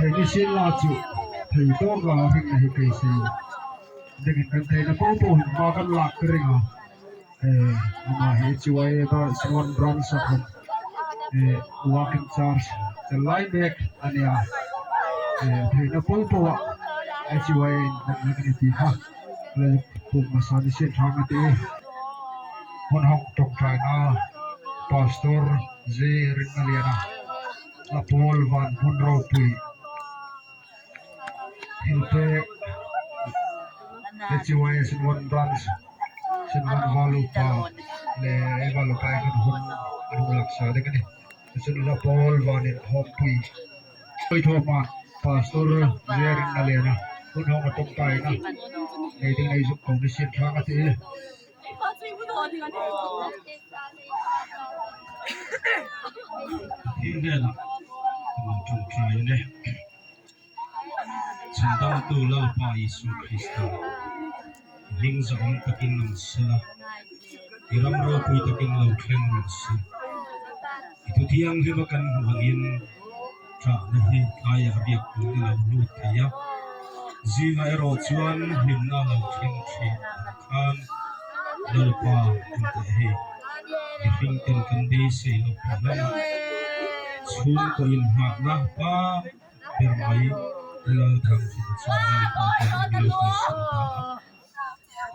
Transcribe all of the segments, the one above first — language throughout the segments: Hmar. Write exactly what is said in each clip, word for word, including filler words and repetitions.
Thei ni sin la chu, thei tawka hringna hi kei si. Dingin kan theina po po hin hma kan lak ka ring a. Eh, ama hi H Y A ta Sinwon Branch a khun, eh, working charge chalai mek a nia. Eh, theina po po a H Y A in kan ni ti kha. Le pum masa ni sin thang a ti. Hun hawng ṭawngṭaina Pastor J. Ringnaliana, a pawl van hun ropui. Thilpek, H Y A Sinwon Branch, Sinwon Valupa, le Valupa kan hun, hun laksa ding a nih. Chun la pawl vanin hawmpui. Koi thawma, Pastor J. Ringnaliana, hun hawng a ṭawngṭaina. Nei ding nei zuk ko ni sin thang a ti. Hi nena, ṭawngṭai ne. Chhandamtu Lalpa Isu Krista, hming zahawm takin lo sela, i ram ropui takin lo thleng raw se. I thu thianghlima kan hmu angin, ṭhahna hi thlaia riak tum ni lo lut thei a. Zinga erawh chuan hlimna lo thleng ṭhin ang khan, Lalpa, kan tih hi, i hring ten kan beisei lo pha hlawm a. Chhungkaw inhmahna pa, ber mai, Lal Thangthing chu Lalpa kan lo beisei ta a.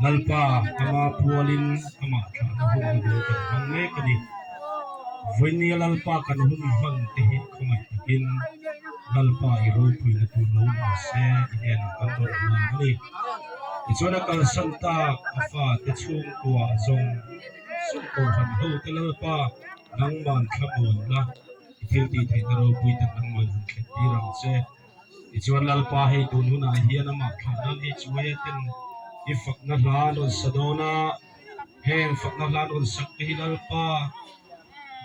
Lalpa, ama pualin, ama thlahna hun hi lo kan hmang mek a ni. Vawiina Lalpa kan hun hmang te hi khawngaih takin, Lalpa i ropuina tur lo ni se, i hnen kan dawr hmang a ni. I chuan a kalsan tak a fate chhungkua zawng, chhungkaw hran ho te Lalpa, nangman thlamuan la, i thil tih theihna ropui tak nangman han thlettir ang che. Tichuan Lalpa hei tun hunah hian amah thlah nan hi chuai a ten i fakna hla an rawn sa dawn a, heng fakna hla an rawn sak te hi Lalpa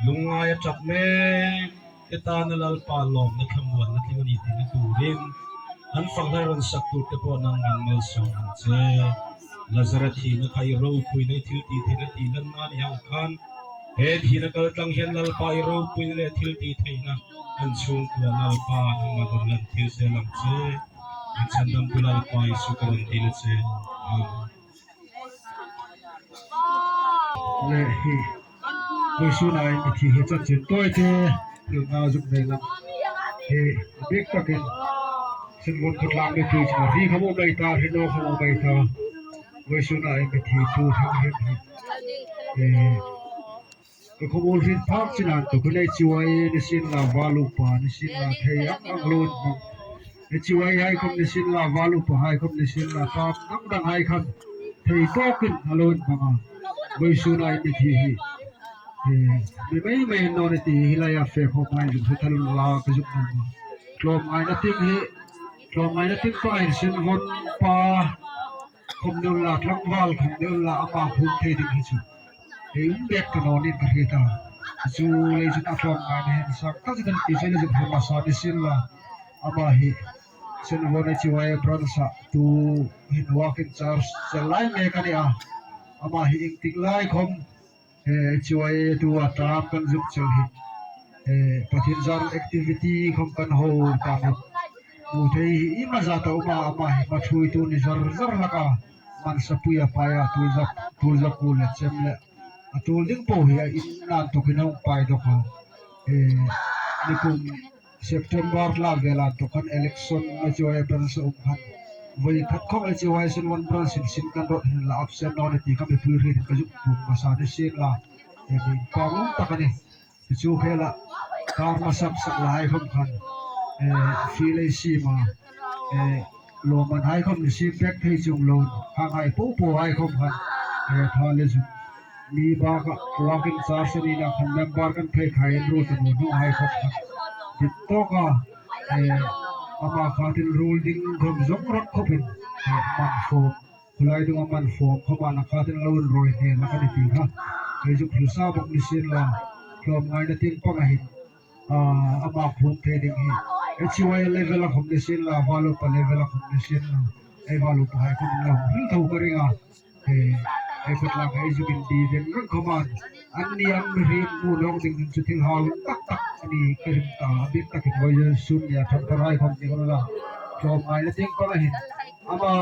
lungngai a ṭap mek te tana Lalpa lawmna thlamuanna tling a ni theihna turin an fakna rawn sak tur te pawh nangman malsawm ang che. Lazara thihna kha i ropuina i thil tih theihna tihlanna a ni ang khan, he thihna kal tlang hian Lalpa i ropuina leh thil tih theihna an chhungkua Lalpa nangma dawr lan thil zel ang che. An chhandamtu Lalpa Isu ka rawn dil che. Amen. Le hi, vawisuna i mithi hi chanchin tawi te, thilna zuk nei lang. Hi, bik takin, Sinwon khawtlang mipui chunga hri khawm a um mai ta, hri naw khawm a um mai ta. Vawisuna i mithi tu thang hrim hi. Eh, Ka khawmuol hriet phak chin a inthawkin H Y A ni sien la, Valupa ni sien la, thei ang ang lo in hmang. H Y A hai khawm ni sien la, Valupa hai khawm ni sien la, tam dang dang hai khan thei tawkin a lo in hmang a. Vawisuna i mithi hi, eh, mi mei mei naw ni ti hi laia fe khawm hai zuk hre thar unla ka zuk nuom a. Tlawmngaina ting hi, tlawmngaina ting pa hin Sinwon pa khawm ni unla, tlangval khawm ni unla, ama khum thei ding hi chu ei um bek ta naw niin ka hriet a. Chu lei chu a tlawmngaina hin sang tak zet a ni tih chu ei zuk hmu hmasa ni sien la. Ama hi Sinwon H Y A branch-a tu hin work in charge chel lai mek a ni a. Ama hi iengtik lai khawm, eh, H Y A tu a tam kan zuk chel hi, eh, Pathian zar activity khawm kan ho ta ni. Hmu thei hi i maza ta um a, ama hi hma thuoitu ni zar zar hlak a, Mansapuia paia tulzak, tulzak u le chem le a tul ding po hi a in nan tawkin a hung pai dawk a. Eh, nikum September la vel a tawk khan election H Y A branch a um khan, voi khat khawm H Y A Sinwon branch in sin kan rawt hin la absent naw ni ti ka mipui hriet ka zuk pum hmasa ni sien la. Eh, mi pa um tak a ni. Chu khela kar hmasa sak lai khawm khan, eh, field ei siem a, eh, lawmman hai khawm ni siem pek thei chung lo, khang hai po po hai khawm khan, eh, tha le zuk mi bakah work in charge a nina khan member kan phei khai an rul ta naw hnung hai khawm khan dit tawka, eh, ama khatin rul ding khawm zawng rak khawpin, eh, man fawm. Khulai dunga man fawm khawma na khatin lo inrawi hne lak a ni ti kha ei zuk hrilsa bawk ni sien la, tlawmngaina tieng panga hin, ah, ama khum thei ding hi H Y A level-a khawm ni sien la, Valupa level-a khawm ni sien la, Ei valu pa hai khom lo hril tho ka ring a. Eh, ei khawtlang ei zuk indin reng khom an. Anni an mihriem hmu nawk ding hin chu thil hau tak tak a ni ka ring ta. A bik takin voi sun nia thangthar hai khom ni khom la. Tlawm ngai la tieng pang a hin. Ama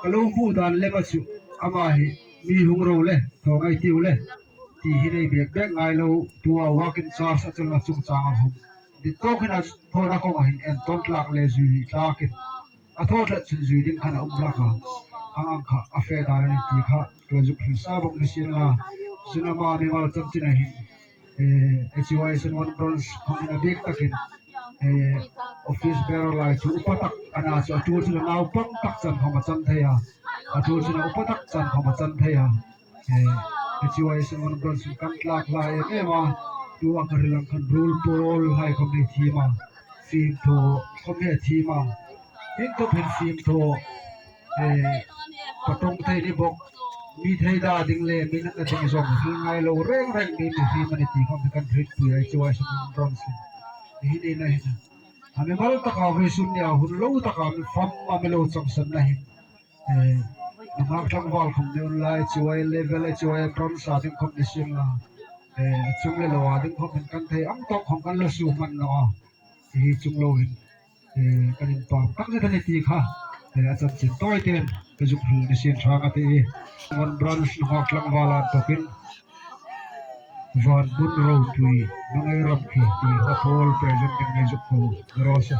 ka lo hmu dan lem a chu. Ama hi mi hung ro le, thaw ngai tiu le. Ti hi nei bek bek ngai lo, tu a working class a chungchang a hung. Dit tawkin a thaw na kawng a hin entawn tlak le zui tlakin. A thaw tlat chun zui ding khan a um hlak a. Ang ang kha a fe dan a ni ti kha, ka zuk hril sa bawk ni sien la. Zun ama mimal chanchin a hin. Eh, H Y S one branch khom hin a bik takin. Eh, office bearer lai chu upa tak a na chu a tul chun a naupang tak chan khom a chan thei a. A tul chun a upa tak chan khom a chan thei a. Eh, H Y S one branch kan tlak lai em em a. Tu a ka hril ang khan rul pawl hai khom ni thiem a. Fim thaw khom ni thiem a. Hin tawp hin fim thaw. Eh, patong thei ni bawk. Mi thei da ding le, mi natna ding zawng hril ngai lo reng reng mi, mihriem a ni ti khom kan hrietpui a, H Y S one branch. Hi ni na hin. A mimal taka vawisun nia hun lo taka mi fam a mi lo changsanna hin. Eh, nunghak tlangval khom ni unla, H Y level, H Y branch a ding khom ni sien la. Eh, a chung le lo a ding khom hin kan thei ang tawk khom kan la su man naw a. Hi chung lo hin. Eh, kan inpam tak zet a ni ti kha. Eh, a chanchin tawi ten ka zuk hril ni sien ṭha a ti. One branch nunghak tlangval a tawkin. Van bun ropui, Hmangai ram khi ti kha pawl presenting ni zuk ko. Rose.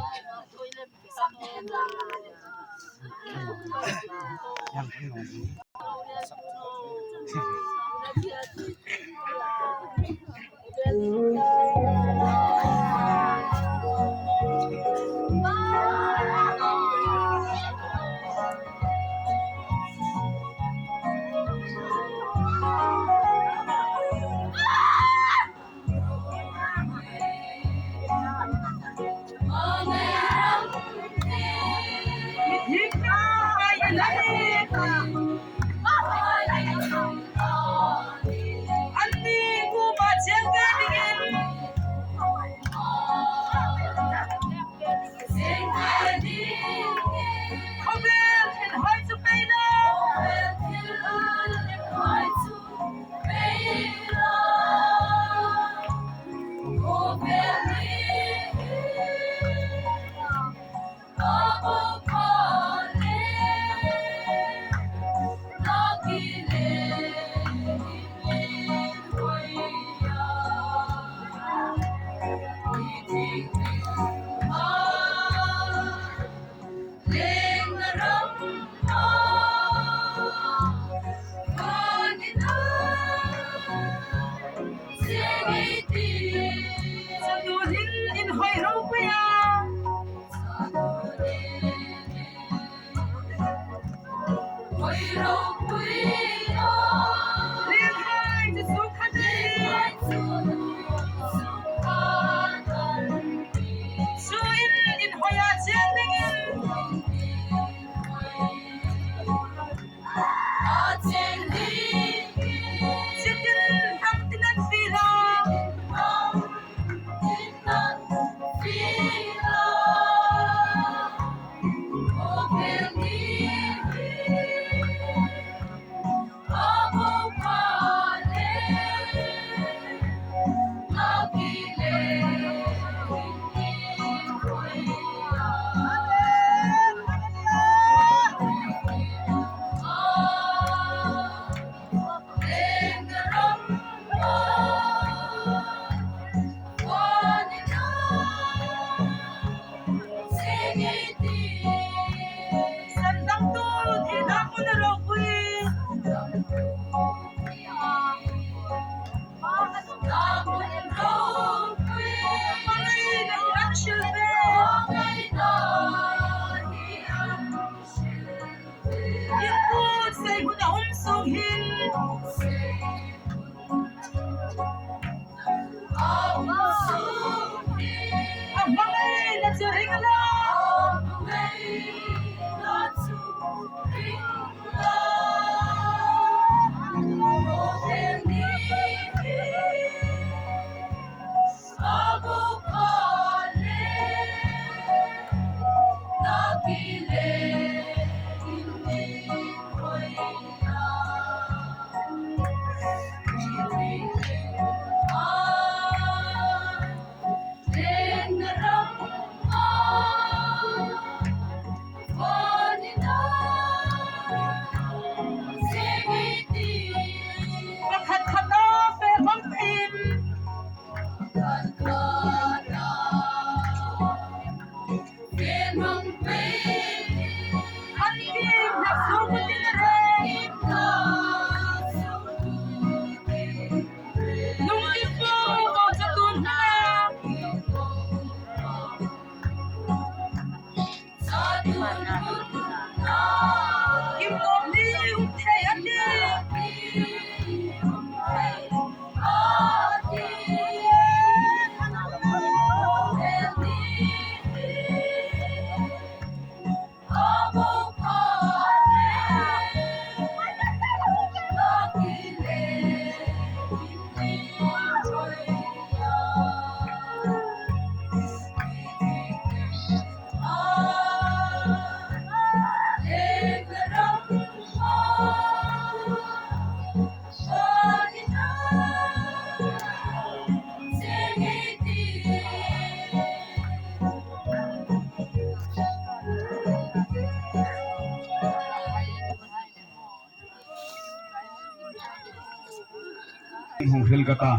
Hung hril ka ta.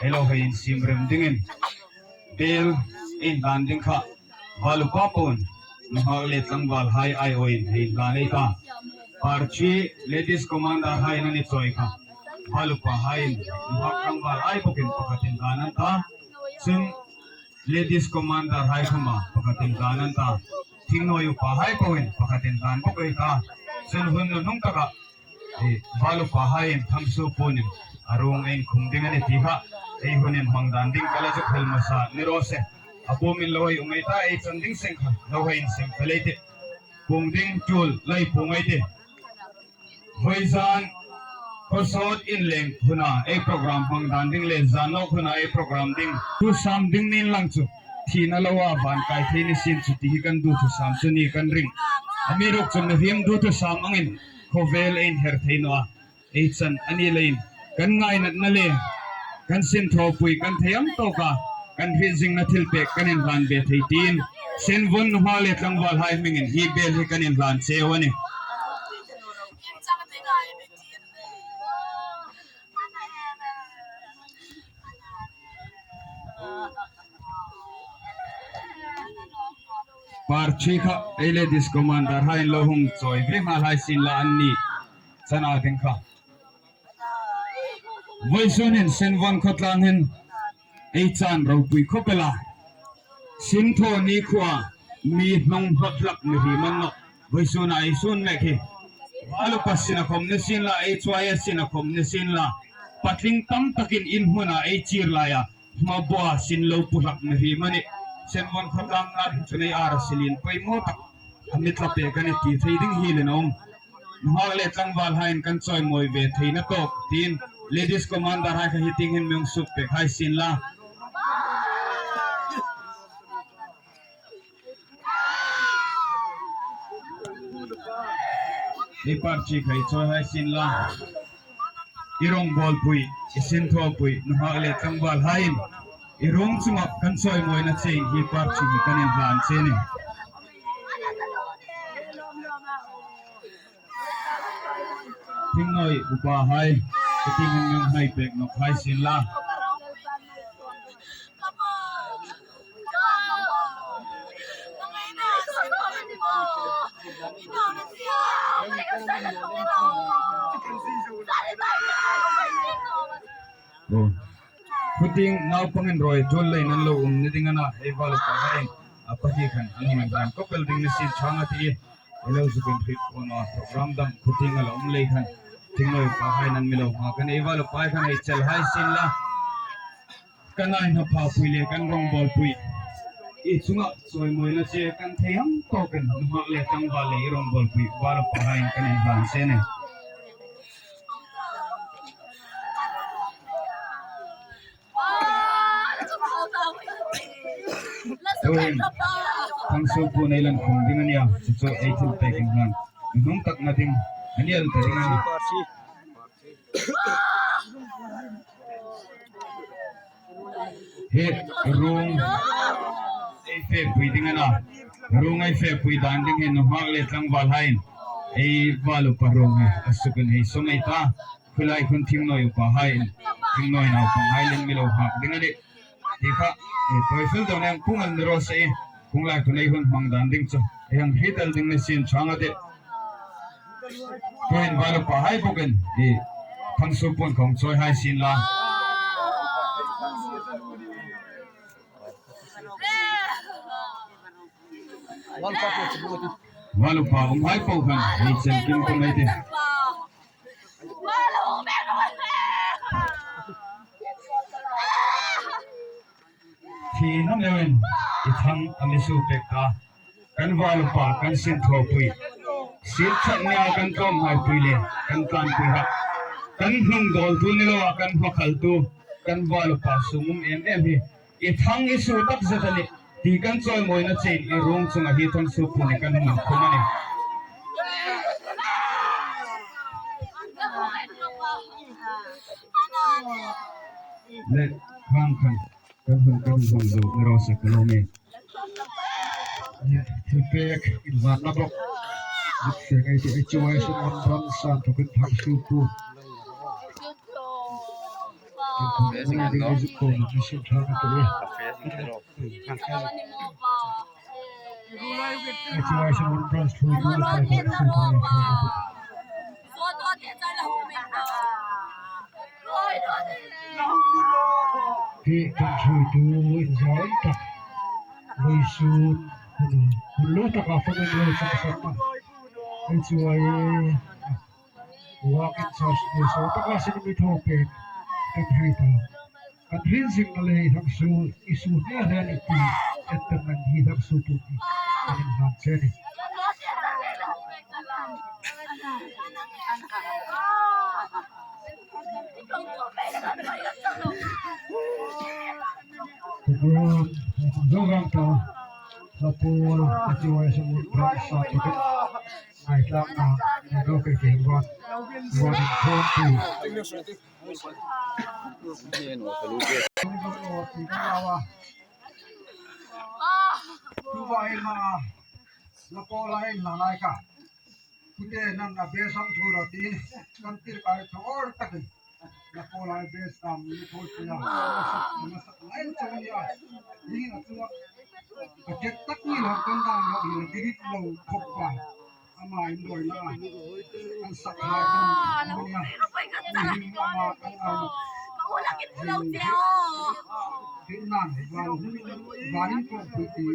Ei lo hei insiem rem dingin. Bel inhlan ding kha. Val upa pawhin. Nunghak le tlangvalhai aiawin hei inhlan ei ta. Par three Ladies Commander hai an ni chawi kha. Val upahai. Nunghak tlangvalhai bawkin pakhat inhlan an ta. Chun Ladies Commander hai khawma pakhat inhlan an ta. Thingnawi upahai pawhin pakhat inhlan bawk ei ta. Chun hun nuhnung taka, eh, val upahai in Thangsuopuon in a ruong ei inkhum ding a nih ti kha. Ei hun inhmang dan ding ka la zuk hril hmasa ni raw se. A pumin lo hei um ei ta, ei chan ding seng kha lo hei insem fel ei tih. Puong ding tul lei puong ei tih. Vawizan khawsawt inleng huna ei program hmang dan ding le zan nawk huna ei program ding. Thusam ding ni inlang chu thina loa van kai thei ni sien chu ti hi kan duthusam chu ni kan ring. Amiruokchu mihriem duthusam angin khawvel ei inher thei naw a. Ei chan a ni leiin kan ngainatna le kan sinthawpui kan thei ang tawka kan hriet zingna thilpek kan inhlan ve thei tiin Senvon nunghak le tlangvalhai hmingin hi bel hi kan inhlan cheu a nih. Par three kha ei Ladies Commander hai in lo hung chawi ve nghal hai sien la an ni chana ding kha. Vawisun hin Senvon khawtlang hin ei chan ropui khawp el a. Sinthaw ni khuoa mi hnawng hlak mihriem an nawh. Vawisuna ei sun mek hi. Val upa sina khawm ni sien la, ei chuaia sina khawm ni sien la. Patling tam takin in hmuna ei chir laia hmabuoa sin lo pu hlak mihriem a nih. Senvon khawtlang ngat chun ei arasi lien poimaw tak a mi tla pek a nih ti thei ding hi le nawm. Nunghak le tlangvalhaiin kan chawimawi ve theina tawk tiin Ladies Commander hai kha hi tieng hin mi hung suk pek hai sien la. Hi par three kha ei chawi hai sien la. I rongbawlpui, i sinthawpui, nunghak le tlangvalhaiin i ruong chunga kan chawimawina chein hi par three hi kan inhlan che a nih. Thingnawi upahai, i tieng hin mi hung hnai pek nawk hai sien la. Oh. Khutieng naupangin rawi tul leiin an lo um ni ding a na, ei val upahai a pahni khan an hung dan khawp el ding ni sien chang a ti. Ei lo zuk inhriet pawna program dang khutieng a la um lei khan thingnawi upahai nan mi lo nghak a nih, ei val upahai khan ei chel hai sien la. Kan ai hnaphapui le kan rongbawlpui i chunga chawimawina che kan thei ang tawkin nunghak le tlangval le i rongbawlpui val upahaiin kan inhlan che a nih. Tuhin Thangsuopuon ei la inkhum ding a nih a, chu chu ei thilpek inhlan nuhnung tak ngei ding a ni el ta ding a nih. Hi ruong ei fepui ding a na. Ruong ei fepui dan ding hi nunghak le tlangvalhaiin ei val upa ruong hi a sukin hei sawm ei ta. Khulai khun thingnawi upahaiin, thingnawi naupanghai le mi lo nghak ding a nih. Ti kha, ei, tuhin fel dona ang pungal ni raw se. Khulai khun ei hun hmang dan ding chu ei hang hriet el ding ni sien chang a tih. Tuhin val upahai bawkin, ei, Thangsuopuon khawm chawi hai sien la. Val upa umhai po khan ei chan kim ko mai te. Thina neuin i thang a mi su pek ta. Kan val upa, kan sinthawpui. Siet chak nia kan tlawmngaipui le kan tlanpui hak. Kan hnungdawltu ni loa kan hmakhaltu, kan val upa sung um em em hi i thang i su tak zet a nih ti kan chawimawina chein i ruong chunga hi Thangsuopuon hi kan hung inkhum a nih. Le, khang khan. Kan hun, kan hun zo ni raw se ka lo mi. Thilpek inhlanna bawk. Thilpek ei ti ei chuai sun on ram san thukin Thangsuopuon. Facing and go. Facing through. That's why someone runs through the wall. Hi kan ṭhuoitu inzawm tak. Vawisun hun lo taka fangin lo chang sak ta. Hi chu ei. Working church ni so taka sin mi thaw pek kan hriet a. Kan hril zing na lei hang su i su hne hne ni ti. Kan man hi hang su tu ti. Kan hang che ni. Program, program ta. Lapur, ati wai sa program sa. Ai, tlak na, ina ro ke ke, wan, wan, wan, wan. Tuva ema, la po lai la lai ka. Kute nan a be sang thu ro ti, kan tir kai thor takin. La po lai be sam ni thor tia. Masak, masak lai chang ya. Ni na chunga. Ka tek tak ni lo kan dam lo ni, ti ri lo khop pa. Ama in doi la. Kan sak lai kan. Ni ama kan am. Ka u lakin u lo che o. Tin nan, van, van in ko pu ti.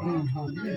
Ro ha ni.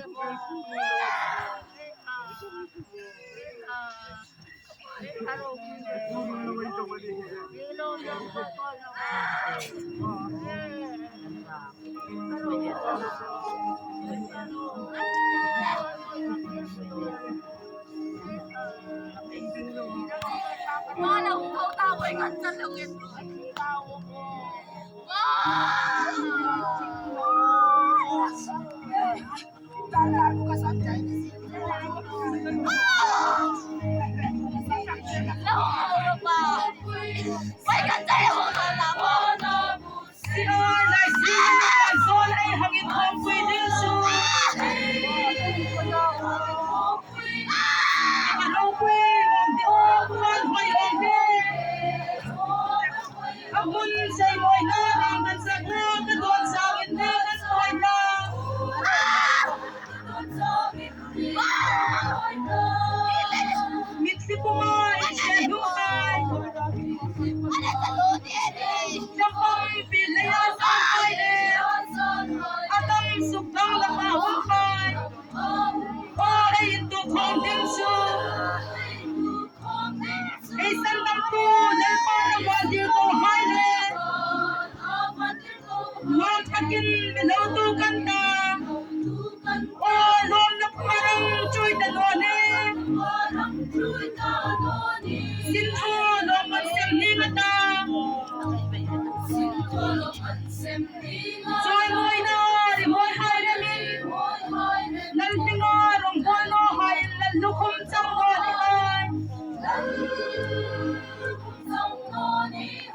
A hmun sei mawi na, kan sak na, ka dawn sawin na, kan sawi na. Mitthli puma inṭhen hnuhai. Tlapang pil leia sawn hai le. A tam suk dang lama hung hai. Aw, ei intuok khawm ding chu. Ei sandamtu Lalpa rawngbawl dil kohai le. Lawm takin mi lo tu kan ta. Aw, lawmna pharang ṭhuoi ta naw ni. Sin thaw lawmman sem ni ma ta. Chawimawina ri mawi hai remin. Lal hminga rawngbawl naw hai, lal lukhum chang naw ni hai.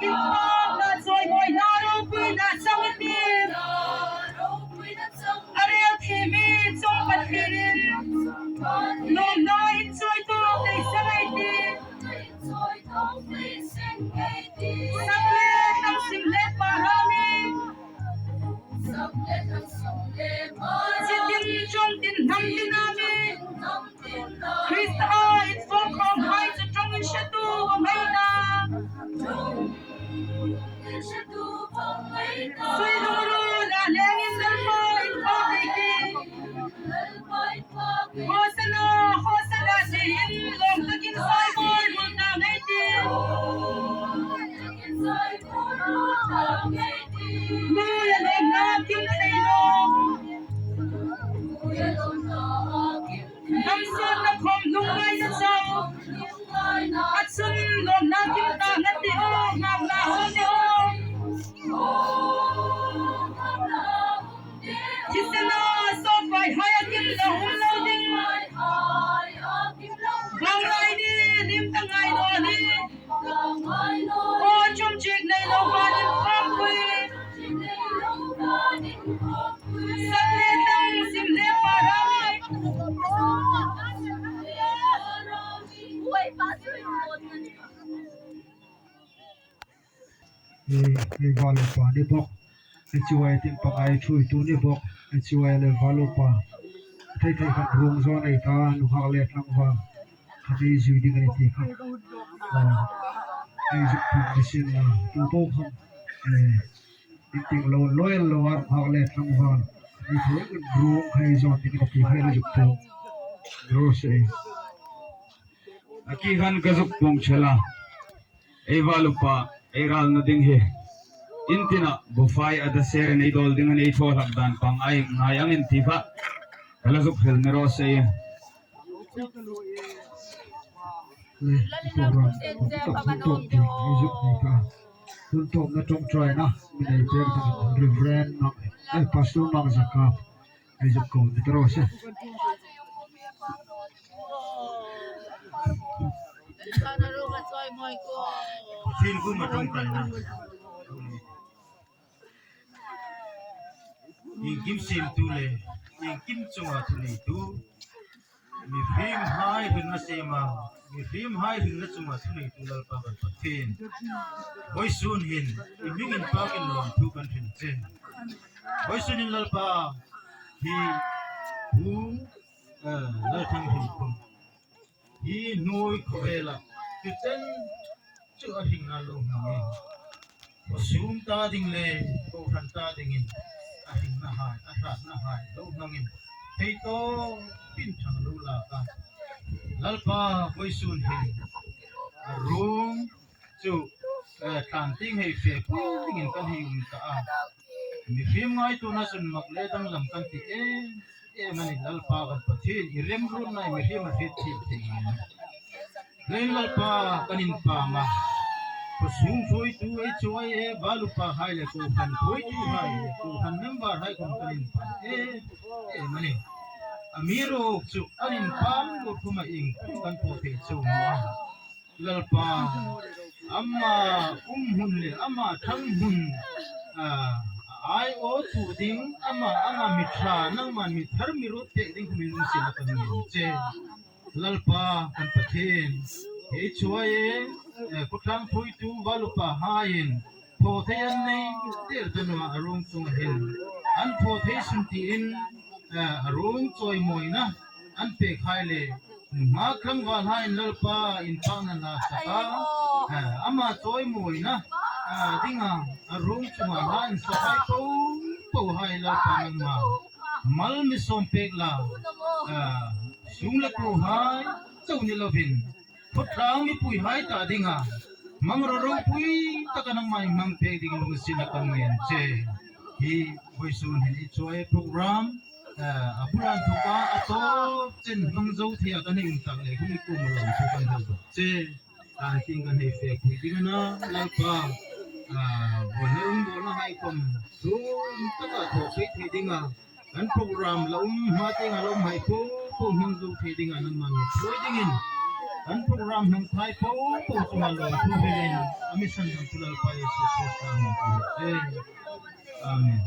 Inpakna chawimawina ropuina chang in ni. A rel thi mi chawm Pathienin. Lawmna inchawitu nei sa ngai ti. Sak le tang, sim le para mi. Chitin, chungtin, hnamtin a mi. Krista a infawn khawm hai chu ṭawng inhretu a ngaina. Sui lungrila lengin Lalpa infawn ei ti. Hosana, Hosana, tiin lawm takin sawi bul bul ta ngei ti. Nuia lawmna kim thei naw. Dam sawtna khawm lungngaina chau. A chun lawmna kim ta ngei ti aw, ngakna hawm ti aw. Thisena sawt vai hai a kim lo um lo ding. Vanglai ni, lim ta ngai naw ni. Aw, chum chik nei lo vanin khawmpui. Sak le tang, sim le para. Oi, Pastor. Ei, ei Val Upa ni bawk. Ei chuai tin pangai thuoitu ni bawk. Ei chuai le Val Upa. Thei thei khan ruong zawn ei ta, nunghak le tlangval. Kha ei zui ding a ni ti kha. Ah, ei zuk pum ni sin la. Tu po khan. Eh, in ting lo, loyal lo ar phak le tlangval. Ei thei ruong khai zawn ding a ni ti kha ei zuk pum. Ro se. A ki khan ka zuk pum chela. Ei Val Upa, ei ralna ding hi. In tina, bufai a da ser nei dol ding a ni thaw hlak dan pangai ngai ang in ti kha. Ka la zuk hril ni ro se. Le, program, program, program, program, program, program, program, program, program, program, Reverend Mang, eh, Pastor Mang Zakap. Ei zuk ko ni taro se. Pathien kuoma ṭawngṭaina. Iengkim siemtu le, iengkim chunga thuneitu. Mihriemhai hringna siema, mihriemhai hringna chunga thuneitu Lalpa kan Pathien. Vawisun hin, i hming inpakin lawmthu kan hril che. Vawisun hin Lalpa, hi, hu, eh, Lalthang hin kum. Hi hnuoi khawvela, chu chen chu a hringna lo hmangin. Khawsung ta ding le, kohran ta dingin, a hringnahai, a hratnahai lo hmangin. Thei tawpin ṭhang lo lak a. Lalpa vawisun hin, a ruong chu, eh, tlan tieng hei fe pui dingin kan hei um ta a. Mihriem ngaituona chun mak le danglam kan ti em em a ni Lalpa kan Pathien, i remruotnaa mihriem a hriet thei thei ngai. Leiin Lalpa kan inpam a. Khawsung thuoitu ei chuai e, Val Upahai le kohran thuoituhai le kohran memberhai khom kan inpam em em a ni. Amiruokchu an inpam lo khoma iengkhom kan thaw thei chauh naw a. Lalpa, ama um hmun le ama ṭhang hmun, a, a aiawtu ding, ama, ama mi ṭha, nangman mi thar mi ruot pek ding khom i lunginsietna kan ngên che. Lalpa kan Pathien, ei chuai e, eh, khawtlang thuoitu Val Upahaiin, thaw thei an nei, tir ta naw a ruong chunga hin. An thaw thei sun tiin, eh, a ruong chawimawina, an pekhai le, nunghak tlangvalhaiin Lalpa inpakna hla sak a, eh, ama chawimawina, eh, dinga, a ruong chunga hla insakhai po, pohai Lalpa nangma. Mal mi sawm pek la, eh, sung le kuohai, chau ni lovin. Khawtlang mipuihai ta dinga, hmang ro ropui taka nangman hmang pek dingin lunginsietna kan ngên che. Hi vawisun hin i chuai program, eh, a bula inthoka a tawp chen hmang zo theia kan hei um tak le, khom i kuoma lawmthu kan hril che. Tlan tieng kan hei fe pui ding a na, Lalpa, eh, bawlna um bawlnahai khom, sum taka thaw pei thei dinga, kan program la um hma tienga la umhai po po hmang zo thei dinga nangman mi thuoi dingin. Kan program hmang thai po po chunga lawmthu hrilin a mi santo Lalpa Isu Krista hmingin. Amen.